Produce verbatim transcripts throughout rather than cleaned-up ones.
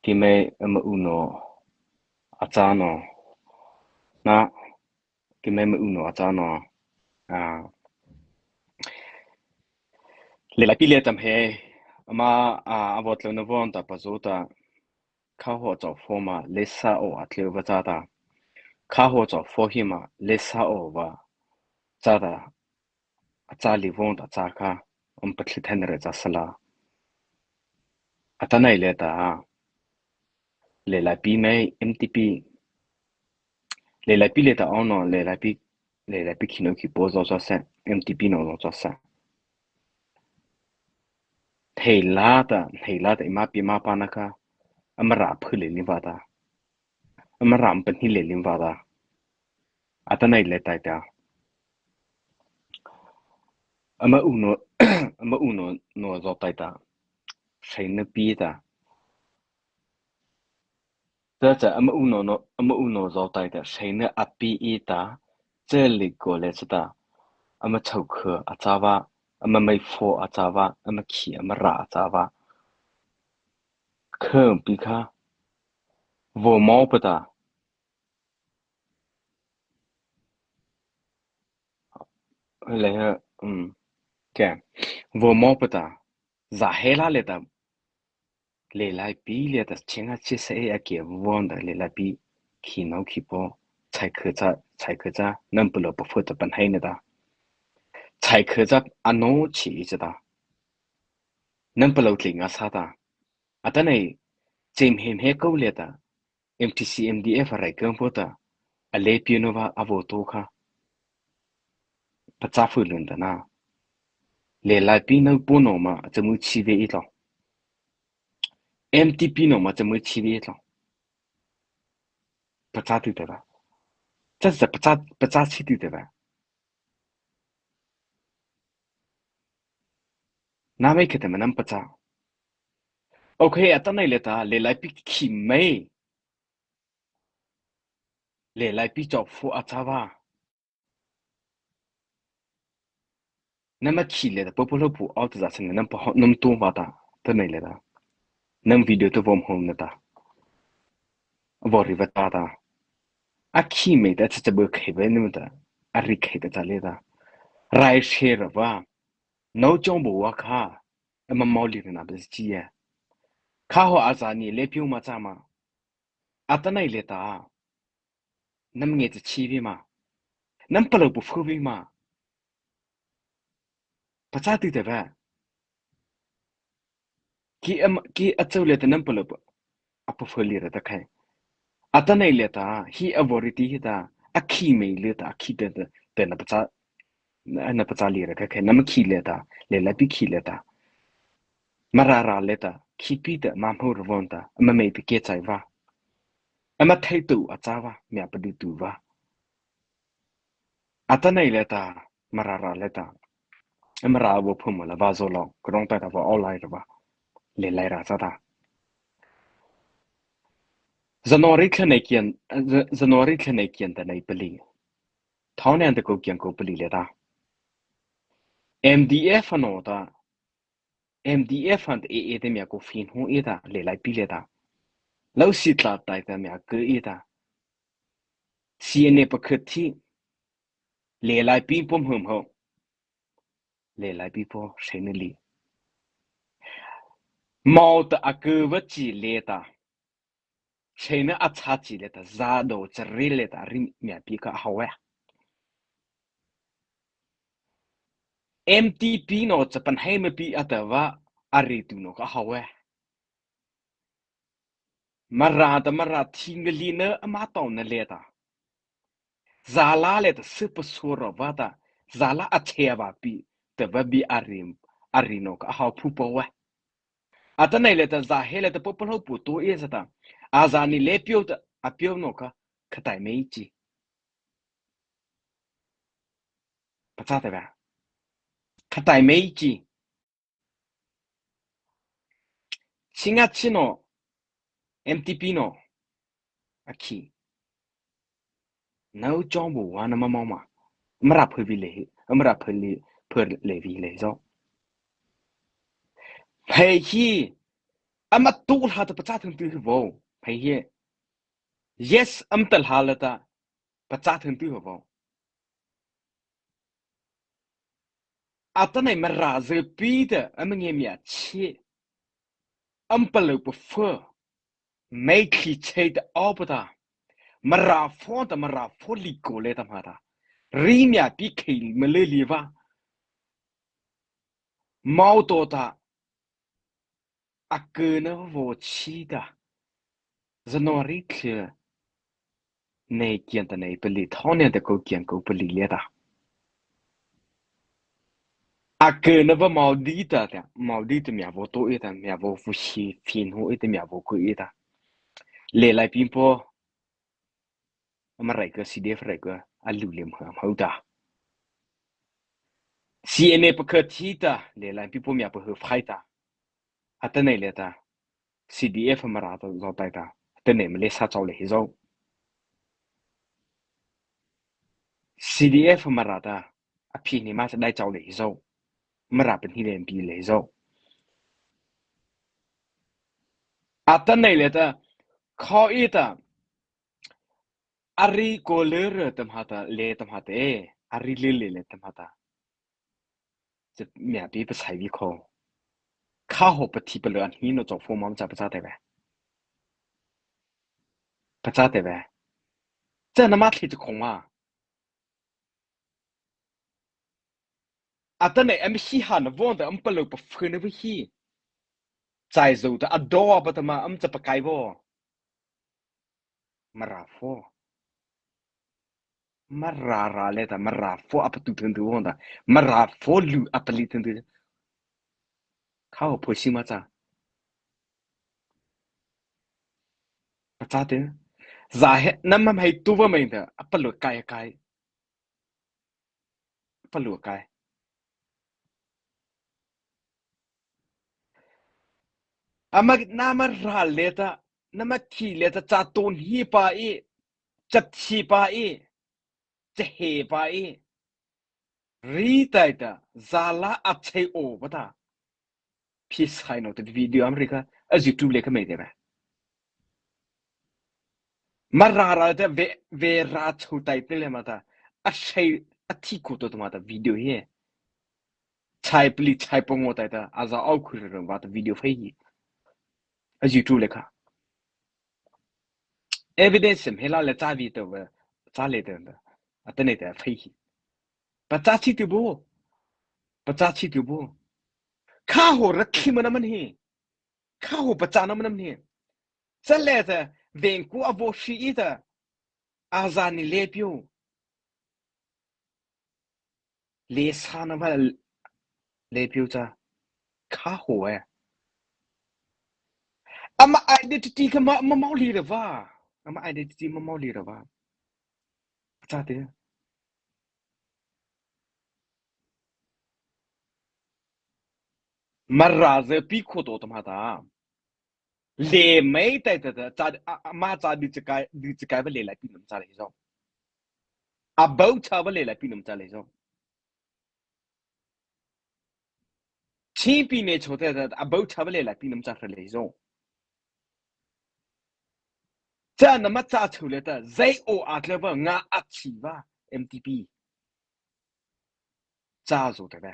keimo ama unawh a châ no, na, keimo ama unawh a châ no, a, Lelaipi liata he, ama, a, a vaw tlôna vaw ta pazo ta, kha hawh chawh pho ma lei sa aw a tlô va châ ta, kha hawh chawh pho hi ma lei sa aw va châ ta, a châ lei vaw ta châ kha, ama pathli thei na re châ sala. Atanoh liata, Lelaipi mei M T P, Lelaipi liata aw no, Lelaipi, Lelaipi khi no khi po zo zo se, M T P no zo zo se. Hei la ta, hei la ta, eima pi eima pa na kha, ama râh phu lei lei va ta, ama râh ama pahnie lei lei va ta. Atanoh liata ta, ama unawh, ama unawh no zo tai ta, seichâna pi ta. Cha cha ama unawh no, ama unawh zo tai ta, seichâna a pi ei ta, cha lei ko lei cha ta, ama chô kha a châ va, ama mei pho a châ va, ama khi ama râh a châ va. Kha pi kha, vaw mo pa ta. Lei ha, um, ke, vaw mo pa ta, za he la lei ta, Lelaipi liata chinga chi sa e a ke vaw ta Lelaipi khi no khi po, chai kha cha, chai kha cha, nama palôh paphu ta pahnie na ta. Chai kha cha ano chi ei cha ta. Nama palôh tli nga sa ta. Atanoh, chem hem he ko liata, M T C M D F a rai kang po ta, a lei pi no va a vaw to kha. Pachâ phu lun ta na. Lelaipi no po no ma, a cha mu chi ve ei tlô. M T P no ma cha mu chi ve ei tlô. Pachâ tu ta va. Cha cha pachâ, pachâ chi tu ta va. Na mei kha ta ma nama pachâ. Okay, atanoh liata, Lelaipi khi mei. Lelaipi chawh pho a châ va. Nama khi lei ta, pôhpalôhpa aw ta za sa na, nama pa ho, nama to va ta, atanoh liata. Nama video ta vaw hmô na ta. Vaw ri va ta ta. A khi mei ta, cha cha bo khei va nama ta. A ri khei ta cha lei ta. Rai she ra va. Nô chawng bo va kha. Ama mo lei na ba chi ya. Kha hawh a za ni lei piu ma cha ma. Atanoh liata. Nama nge cha chi ve ma. Nama palôh paphu ve ma. Pachâ tu ta va. Khi ama, khi a chô liata nama palôh pa, a paphu lei ra ta khai. Atanoh liata, hi a vaw ri ti hi ta, a khi mei liata, a khi ta ta, ta na pachâ, na, na pachâ lei ra khai khai, nama khi liata, Lelaipi khi liata. Mara râh liata, khi pi ta, ma hmô ra vaw ta, ama mei pi ke chai va. Ama thei tu a châ va, mia pa du tu va. Atanoh liata, Mara râh liata. Mara vaw phu ma la va zo lo, krong ta ta vaw aw lai ra va. Lei lai ra cha ta. January thla nei kian, Ja-, January thla nei kian ta nei pali. Thau nei an ta ko kian ko pali liata. M D F ano ta. M D F an ta e e ta mia ko fin ho ei ta, Lelaipi liata. Lo si tla tai ta mia ko ei ta. C N A pakhat thi, Lelaipi po hmô hmô. Lelaipi po seichâna lei. Mo ta a ko va chi lei ta. Seichâna a châ chi lei ta, za do cha ri lei ta, ri mia pi kha a hawh e. M T P no cha pahnie ma pi a ta va, a ri tu no kha a hawh e. Mara ta Mara thi nga lei na ama tao na lei ta. Zala lei ta se pa so ro va ta. Zala a che va pi ta va bi a ri, a ri no kha a hawh phu po va. Atanoh lei ta za he lei ta pôhpalôhpa to ei sa ta. A za ni lei piu ta a piu no kha khatai mei chi. Pachâ ta va. Khatai mei chi. Chinga chi no, M T P no, a khi. Nô chawng bo va nama mo ma. Mara phu vi lei, Mara phu lei, phu lei vi lei zo. Hei hi, ama to hla ta pachâ thei tyh vaw, phei he. Yes, ama ta hla la ta pachâ thei tyh vaw. Atanoh Mara zawpi ta ama ngiamia chi, ama palôh papha, mei thli chei ta awpa ta, Mara pho ta, Mara pho liko le ta ma ta, ri mia pi khei ma le li va, mau to ta, a kena vaw chi ta, January thla, nei kian ta nei pali, thao nei ta ko kian ko pali le ta. A kena va mau di ta ta, mau di ta mia vaw to e ta, mia vaw fu shi, fin ho e ta, mia vaw ko e ta. Le lai pin po, ama rai ka, C D F rai ka, a lu le ma, ma ta. C N A pakha thi ta, le lai pin po mia pakha phai ta. Atanoh le ta, C D F Mara ta zo tai ta, atanoh ma le sa chau le hi zo. C D F Mara ta, a phi ni ma sa dai chau le hi zo. Mara pa ni le pi le hi zo. Atanoh le ta, kho i ta, a ri ko le re ta ma ta, le ta ma ta e, a ri le le le ta ma ta. Cha mia pi pa sai vi kho. Kha ho pa thi pa le an hi no chau fo ma cha pachâ te ve. Pachâ te ve. Cha na ma thli cha khong ma. Atanoh ama hi ha na vaw ta ama palôh papha na va hi. Chai zo ta a do pa ta ma ama cha pakai vaw. Mara pho. Mara ra le ta, Mara pho a patu thei tyh vaw ta. Mara pho lu a pali thei tyh. Kha ho pho si ma cha. Pachâ te. Za he, na ma hei tu va mei ta, a palôh kai kai. Palôh kai. Ama, na ma ra le ta, na ma thi le ta, cha ton hi pa i, cha thi pa i, cha he pa i. Ri tai ta, za la a chei o pa ta. Phi sai no ta video America, a YouTube le ka mei te ba. Mara ra ta ve, ve ra chu tai te le ma ta. A sei, a thi ko to ma ta video he. Chai pli, chai pongo tai ta, a za au khu re va ta video phei hi. A YouTube le ka. Evidence me la le cha vi to va, cha le te ta. Atanoh te phei hi. Pachâ chi tu bo. Pachâ chi tu bo. Kha ho ra khi ma na man hi. Kha ho pachâ na ma na man hi. Cha le ta, veng ku a vaw shi i ta. A za ni le piu. Le sa na va le piu cha. Kha ho e. Ama identity ka ma, ma mau li ra va. Ama identity ma mau li ra va. Cha te. Mara zawpi kho to ta ma ta. Le mei tai ta ta, cha, a, a, ma cha di chakai, di chakai va le lai pi nam cha le zo. A bau cha va le lai pi nam cha le zo. Chi pi ne cho te ta, a bau cha va le lai pi nam cha le zo. Cha na ma cha chu le ta, zai o a tle va nga a chi va, M T P. Cha zo te ve.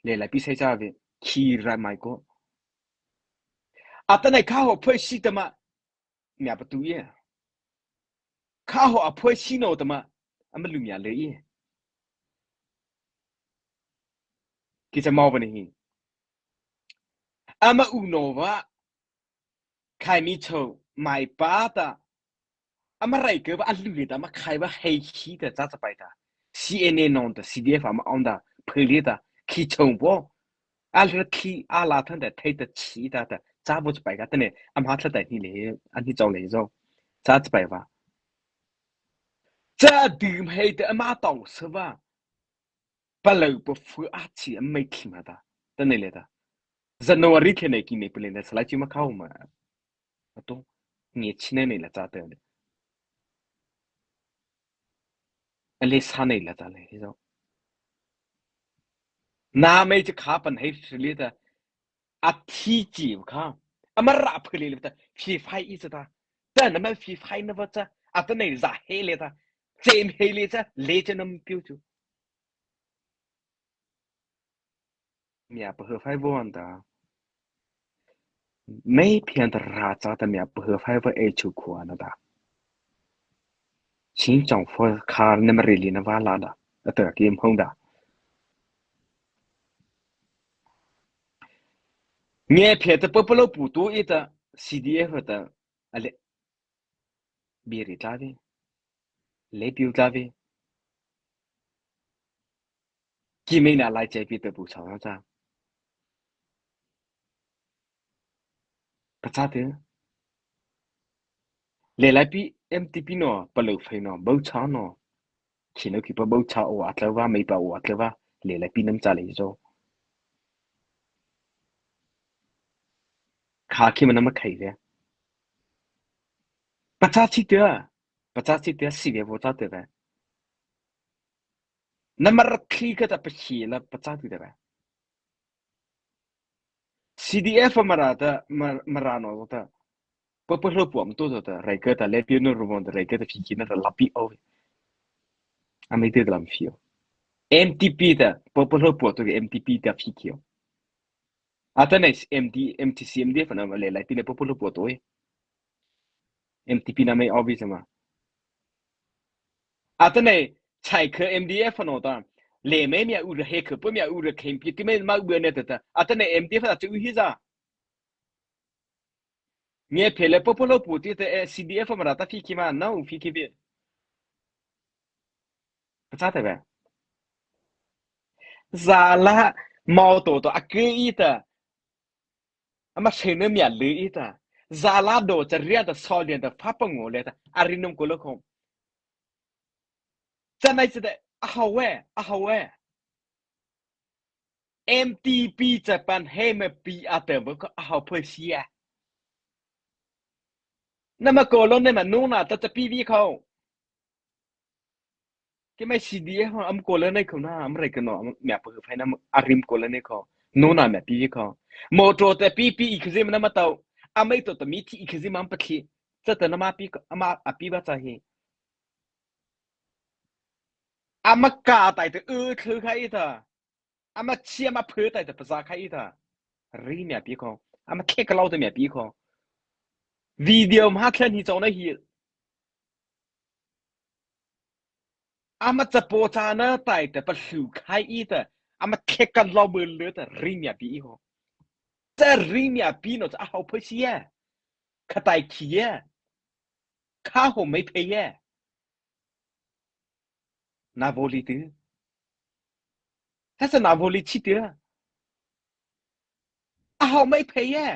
Le lai pi sai cha ve, khi ra mai ko. Atanoh kha ho phai si ta ma, mia patu ye. Kha ho a phai si no ta ma, ama lu mia le ye. Ki cha mau ba ni hi. Ama u no va, khai mi cho, mai pa ta, ama rai ke va a lu le ta, ama khai va hei hi ta cha cha pai ta. C N A no ta, C D F ama on ta, phai le ta, khi cho bo. A lu khi a la than ta, thei ta chi ta ta, cha bo cha pai ka ta ne, ama cha ta ni le, a ni chau le zo. Cha cha pai va. Cha dum hei ta, ama tau sa va. Palôh papha a chi a mei khi ma ta. Ta ne le ta. January thei ne ki ne pule ne salai chi ma khau ma. Ato. Nge chi ne ne la cha ta ne. Ale sa ne la cha le hi zo. Na mei chi kha pan hei shi le ta. a thi chi kha, a Mara phu lei lei ta, phi phai ei cha ta, ta nama phi phai na va cha, atanoh za he lei ta, chem he lei cha, lei cha nama piu chu. Mia pahao phai vaw ta. Mei phian ta ra cha ta mia pahao phai vaw ei chu khua na ta. Chin chong fo kha na ma ri li na va la da. A ta ki mhong da. Nge phian ta pahao pu tu ei ta C D F ta a le. Bi ri tla vi. Le piu tla vi. Ki mei na lai che pi ta pu cha na cha. Pachâ teh. Lelaipi M T P no, palôh phei no, bau cha no. Khi no khi pa bau cha o atla va, mei pa o atla va, lelaipi nama cha lei zo. Kha khi ma nama khai ve. Pachâ chi teh, pachâ chi teh, si ve vo cha teh ve. Nama ra khi ka ta pa khi la pachâ teh ve. C D F Mara ta, Ma-, Mara no ta. Pahao pu am to ta, rai ka ta, le pi no ru von ta, rai ka ta phi khi na ta la pi o. A mei te ta lam phi o. M T P ta, pahao pu to ke M T P ta phi khi o. Atanoh M D, M T C, M D F na lelaipi na pahao pu to e. M T P na mei office ma. Atanoh, chai kha M D F no ta. Le mei mia u ra he kha, pa mia u ra khem pi, ti mei ma u ne ta ta. Atanoh M D F ta chu hi za. Nge phe le pahao pu ti ta, eh, C D F Mara ta phi khi ma, no, phi khi pi. Pachâ teh ve. Zala, mau to to, a ke ei ta. Ama se na mia le ei ta. Zala do cha ria ta so lian ta pha pa ngo le ta. A ri nom ko lo khom. Cha nai cha de, a hao e, a hao e. M T P cha pan he ma pi a te ba ko a hao phe sia. Nama ko lo ne ma no na ta cha pi vi khao. Ki mei C D F am ko lo ne khao na, am rai ka no, am mia pahao phai na, a rim ko lo ne khao. No na mia pi vi khao. Motor te pi pi i khazim nama tao. A mei to ta mi thi i khazim am pa thi. Cha ta nama pi ko, ama a pi ba cha hi. Ama ka tai te u thlu khai ei ta. Ama chi ama phe tai te pa za khai ei ta. Ri mia pi khao. Ama khe ka lau te mia pi khao. Video ma thlen hi chau na hi. Ama cha po cha na tai te pa hlu khai ei ta. Ama khe ka lau be le ta ri mia pi khao. Ta ri mia pi no cha a hao phe sia. Kha tai khi e. Kha ho mei phe e. Na vo li teh. Ta sa na vo li chi teh. A hao mei phe e.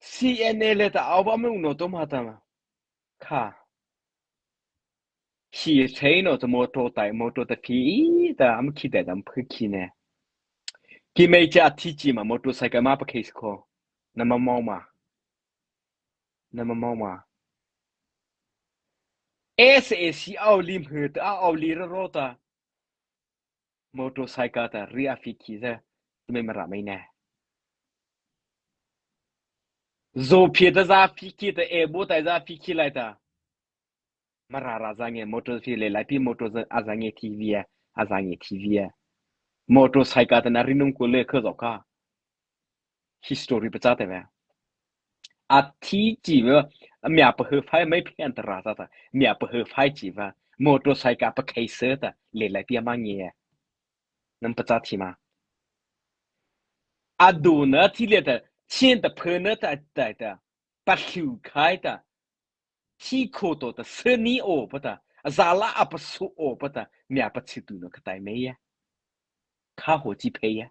C N A le ta au ba mei u no to ma ta ma. Kha. Hi thei no ta motor tai, motor ta phi ei ta, am khi tai ta am phe khi ne. Ki mei cha thi chi ma, motor sai ka ma pa case ko. Nama mau ma. Nama mau ma. S A C au li mhe ta, au li ra ro ta. Motor sai ka ta ri a phi khi za. Ti mei Mara mei ne. Zo phi ta za phi khi ta, e bo ta za phi khi lai ta. Mara ra za nge motor phi lelaipi motor za, a za nge thi vi e, a za nge thi vi e. Motor sai ka ta na ri nom ko le kha zo ka. History pachâ teh ve. A thi chi ve, mia pahao phai mei phian ta ra cha ta. Mia pahao phai chi ve. Motor sai ka pa khai se ta. Lelaipi ama nge e. Nama pachâ thi ma. A do na thi le ta, chin ta phe na ta, ta, ta. Pa hlu khai ta. Thi kho to ta, se ni o pa ta. A zala a pa su o pa ta. Mia pa chi tu no kha tai mei e. Kha ho chi phe e.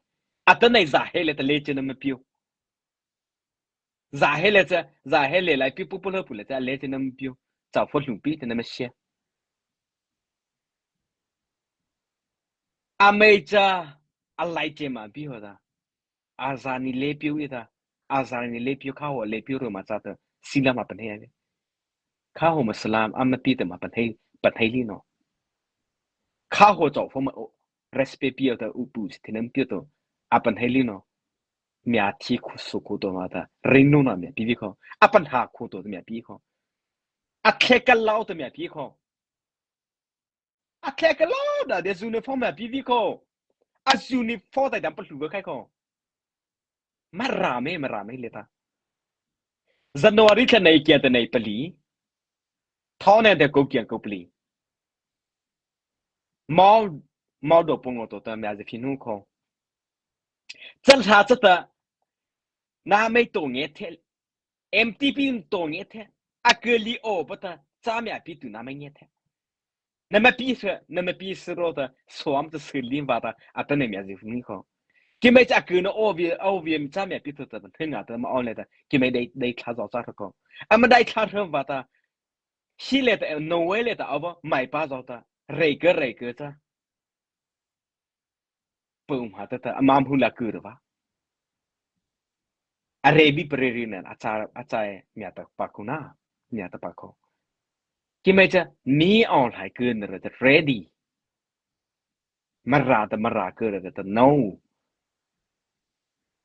Atanoh za he le ta le che nama piu. Za he le cha, za he lelaipi pu pu lo pu le cha le che nama piu. Cha fo hlu pi te nama sia. A mei cha, a lai che ma pi ho ta. A za ni le piu ei ta. A za ni le piu kha ho le piu ro ma cha ta. Sila ma pan he. Kha ho ma salam, ama pi ta ma pan he, pan he li no. Kha ho cha fo ma o. respect pi ta u pu si thina pi to. Apan hei li no. Mia thi khu su khu to ma ta. Rin no na mia pi vi kho. Apan ha khu to mia pi kho. A khe ka lau to mia pi kho. A khe ka lau da de uniform mia pi vi kho. A uniform ta dam pa lu ka khai kho. Mara me, mara me le ta. January thla nei kia ta nei pali. Thau nei de ko kia ko pali. Mau, mau do pong to ta mia je phi nu kho. Chal sa cha ta. Na mei to nge the. M T P to nge the. A ke li o pa ta. Cha mia pi tu na mei nge the. Nama pi se, nama pi se ro ta, suam ta se lim va ta, a ta nei mia zi fu ni kho. Ki mei cha ku no o vi, o vi mi cha mia pi to ta, thei nga ta ma o le ta, ki mei dei, dei thla zo cha kho. A ma dei thla thei va ta, si le ta, no we le ta, a va, mai pa zo ta, rei ke, rei ke cha. Pum ha ta ta, a mam hu la ku ro va. A re bi pre ri na, a cha, a cha e, mia ta pa ku na, mia ta pa kho. Ki mei cha, mi on hai ku na re ta ready. Mara ta mara ku re ta no.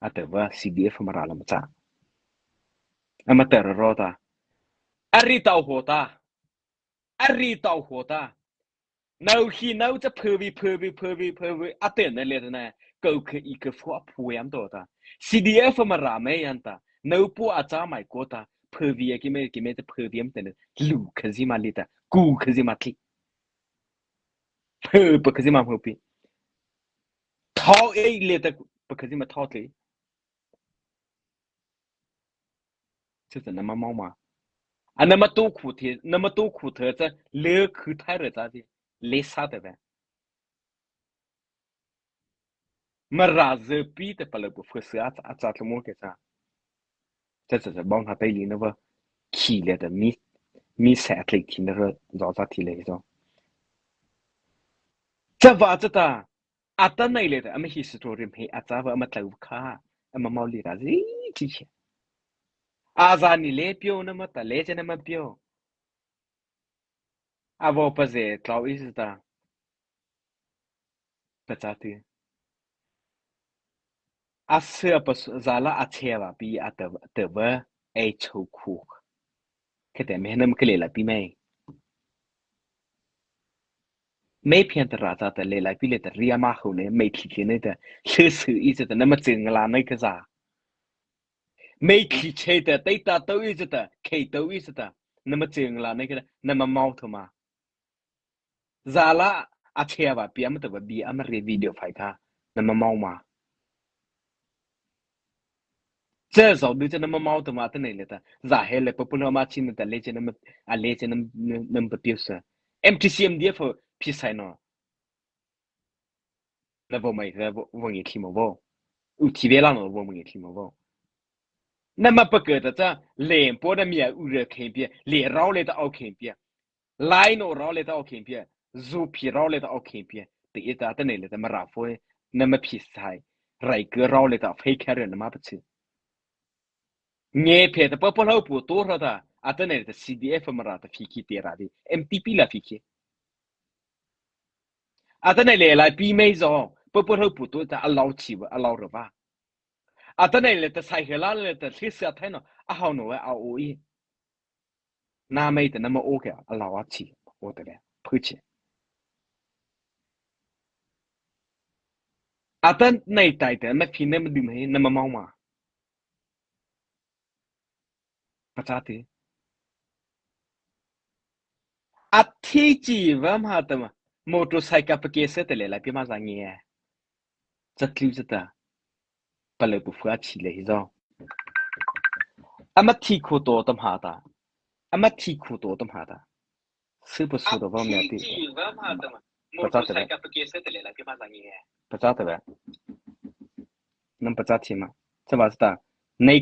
A ta va C D F mara la ma cha. A ma ta ro ro ta. A ri tau ho ta. A ri tau ho ta. Nau hi nau cha phe vi, phe vi, phe vi, phe vi. A te na le na. Ko ke i ke fo a phu yam to ta. C D F mara me yan ta. Nau pu a cha mai ko ta. Phe vi a ki me, ki me ta phe vi am te na. Lu ke zi ma li ta. Ku ke zi ma ti. Phe pa ke zi ma phe pi. Thau e le ta pa ke zi ma thau ti. Cha cha nama mau ma. A nama to khu the, nama to khu the cha le khu thai re cha ti. Le sa te ve. Mara ze pi te pa le bu fu se a cha cha mo ke cha. Cha cha cha bong ha pe li na va. Ki le ta mi, mi sa athlete ti na ro zo cha ti le zo. Cha va cha ta. A ta nei le ta, ama history mei a cha va ama tlau kha, ama mau li ra zi chi chi. A za ni le pio nama ta le cha nama pio. A vo pa ze tlau i zi ta. Pa cha ti. A se pa za la a che va pi a ta, ta va e cho khu. Ke te me nam ke le la pi mei. Mei phian ta ra cha ta le la pi le ta ria ma ho ne mei thi thi ne ta. Se se i cha ta nama cheng la ne ka za. Mei thi che ta, tei ta to i cha ta, kei to i cha ta. Nama cheng la ne ka, nama mau tho ma. Za la a che va pi ama ta va bi ama re video fai kha. Nama mau ma. Che zo du che nama mau ta ma ta nei le ta. Za he le pa pu na ma chin ta le che nama, a le che nam, nam pa piu sa. M T C M D F pi sai no. Na vo mai, na vo, vo ngi thi mo vo. U thi ve la no vo mo ngi thi mo vo. Nama pa ke ta cha, le po na mia u re khen pia, le rau le ta au khen pia. Lai no rau le ta au khen pia. Zu pi rau le ta au khen pia. Te i ta ta nei le ta mara fo, nama pi sai. Rai ke rau le ta fei kha re nama pa chi. Nge phe ta pa pa lau pu to ra ta, a ta nei ta C D F mara ta phi ki te ra di, M T P la phi ki. A ta nei le lai pi mei zo, pa pa lau pu to ta a lau chi va, a lau ra va. A ta nei le ta sai he la le ta thli sa thai no, a hau no a o i. Na mei ta nama o ke, a lau a chi, o ta le, phu chi. A ta nei tai ta, ma phi nama dum he, nama mau ma. Pa cha ti. A thi chi va ma ta ma. Motorcycle pa ke se te le la pi ma za nge. Cha tliu cha ta. Pa le pu fu a chi le hi zo. Ama thi khu to ta ma ta. Ama thi khu to ta ma ta. Su pa su do va mia ti. Pa cha te ve. Pa cha te ve. Nam pa cha ti ma. Cha va ta.